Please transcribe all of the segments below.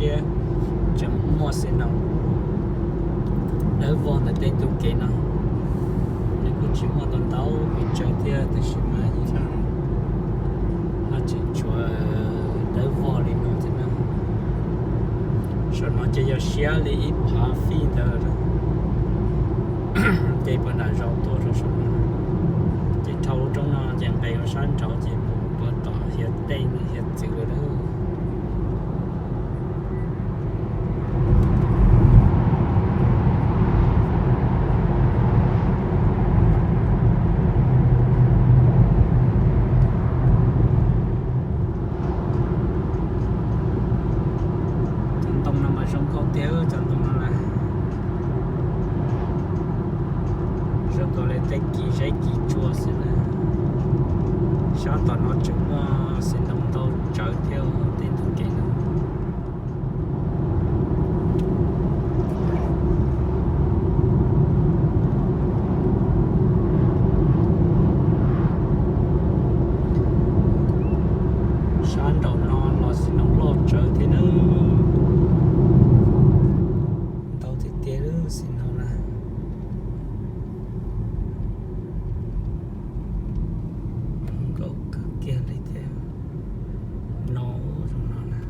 Tseem muaj xi noos dawb vog ntawm tej ntug kev no. Nws kuj tsis muaj ntau ntau pes tsawg thiab, tiam sis mas ho tseem tshuav dawb vog li no thiab na. Saum no ces yog siab li ib phav fij ntawd, ces puag nram zos tuaj rau saum no. Ces dhau lub roob no ces nqes ua sab nraud ces puag tom hiav tej hiav txwv lawm. Cov ntoo no mas zoo nkauj tiag, cov ntoo no na. Zoo nkaus li tej kis zeb kis tsua xwb na. Sab tom no tseem muaj xi noos ntau tsawv thiab tej ntug kev no. Sab nraum no los xi noos loj tsawv thiab na. Ntau tiag tiag lub xi noos na. Nkauj kawg kiag li thiab. No, zoo no na.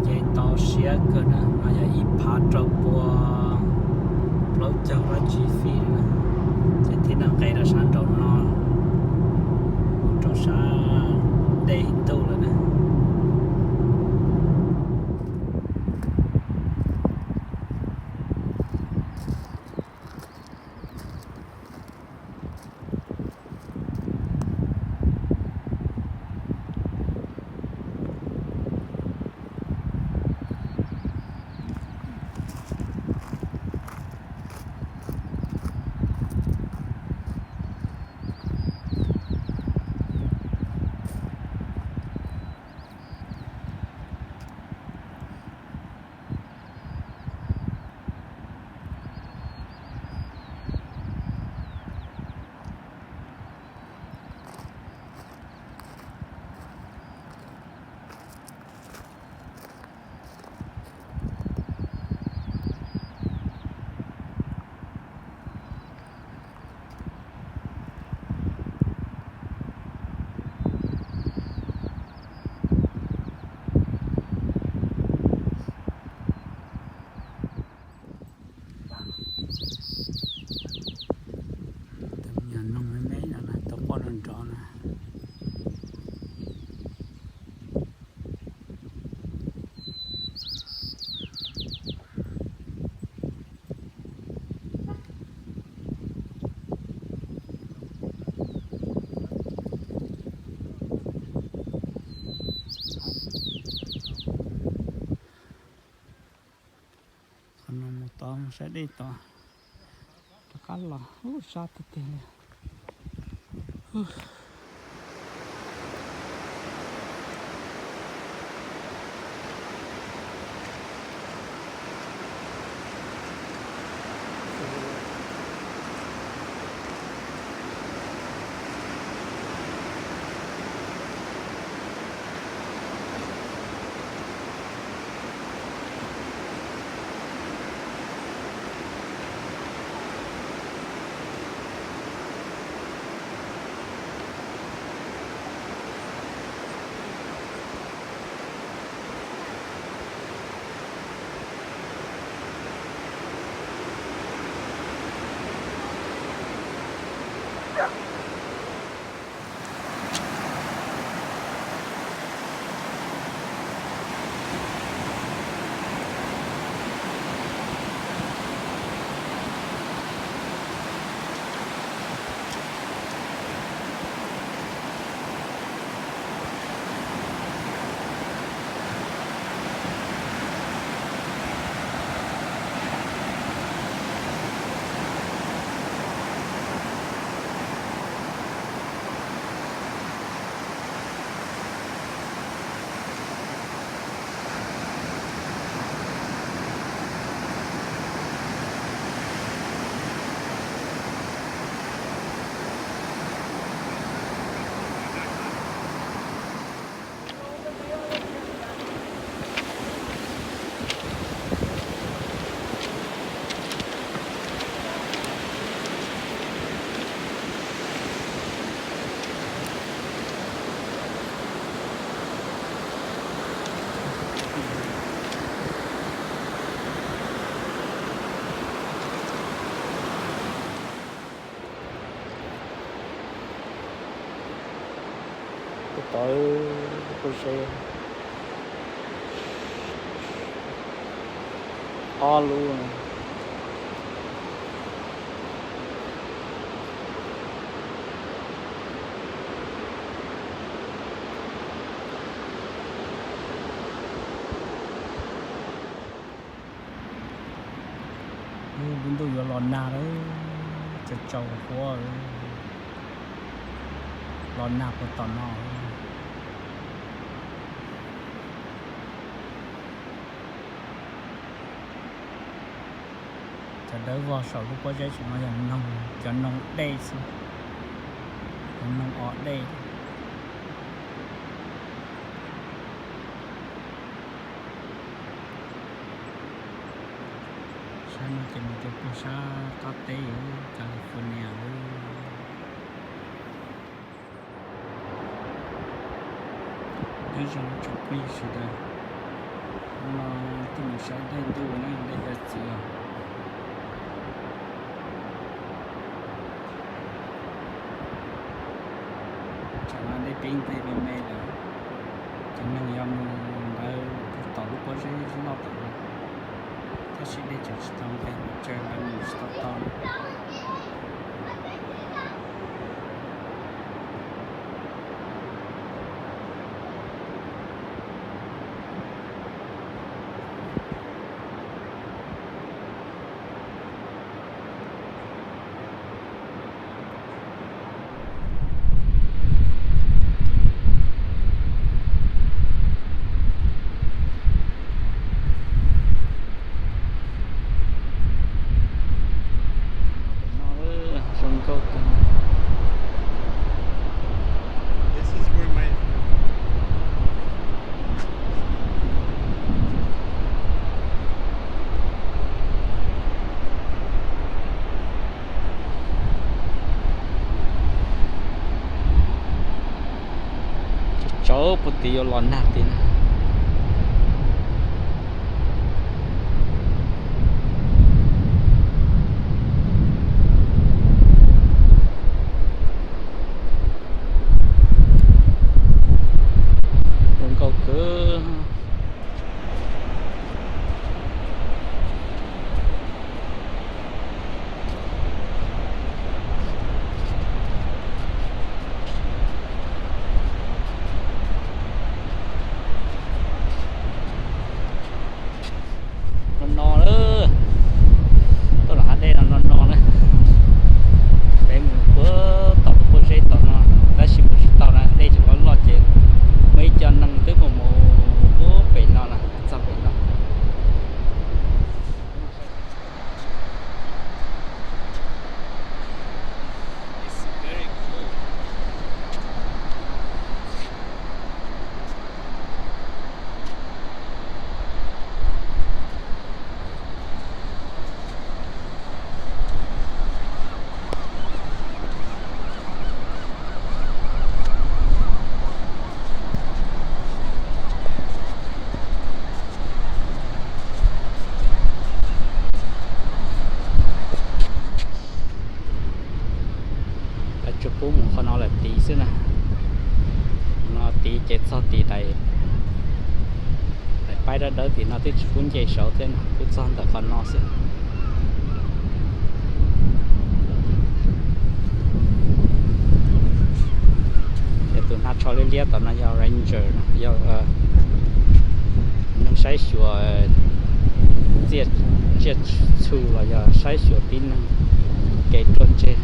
Ces ntau siab kawg na, no yog ib phav rau pua plaub caug dab tsi fij na. Ces thiaj li nqes rau sab nraum no, rau sab dej ntuj lawm na. Tus me nyuam noog me me no na, tau quaj nrov nrov na. Qhov no mus tod mus saib dej tod, rov qab los ub sab tiag tiag li. Tau, pob zeb ob lub. Lub ntuj yuav los nag lawm, tsaus tsaus huab, los nag puag tom no. Cov dawb vog saum lub pob zeb tseem no yog noog, cov noog dej xwb, cov noog os dej. Sab no ces mus rau puag sab qab teb California lawm. Nyob zoo tsoom phooj ywg sawv daws, hnub no tuaj mus saib dej ntuj na, dej cov txiv os. Tsam no dej pib nqig me me lawm, cov neeg yuav mus ntawd tom lub pob zeb loj tom no, tab sis dej tseem tsis tau nqig, pes tsawg lawv mus tsis tau tau. No, zoo nkauj kawg. Tsaus tsaus puag tid yuav los nag tiag na. Zoo nkauj kawg. No no lawm, tuaj nram hav dej no no no na. Peb mus puag tom lub pob zeb tom no, tab sis mus tsis tau na, dej tseem loj loj ces muaj ib co neeg twb mus mus puag pem no na, txog pem no. Lawv tsuas pub mus qhov no lawm tid xwb na. No tid ces txog tid daim, daim paib dawb dawb tim no twb tsis pub nce saud thiab no, pub txog ntawm qhov no xwb. Ces tus hnav tsho liab liab tom no yog ranger no, yog neeg saib xyuas tsiaj txhu los yog saib xyuas tib neeg kev ruaj ntseg.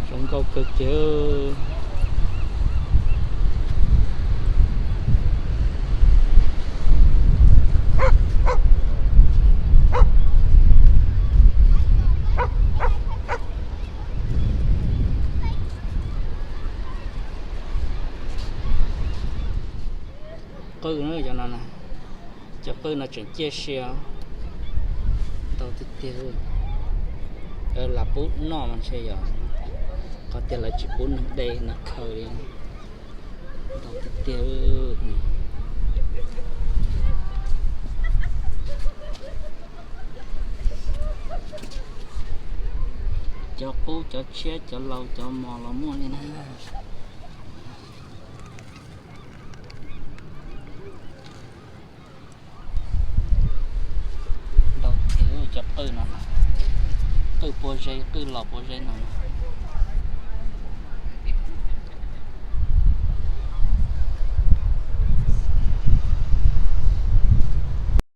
Zoo nkauj kawg kiag. Qwj no tseem ciaj sia, ntau tiag tiag. Lam pub noj mas ntshe yog qhov tias lawv tsis pub neeg de neeg khaws li. Ntau tiag tiag. Cov qub, cov tshiab, cov laus, cov mos los muaj li na. Ntau tiag cov qwj no, qwj puas zeb, qwj los puas zeb no.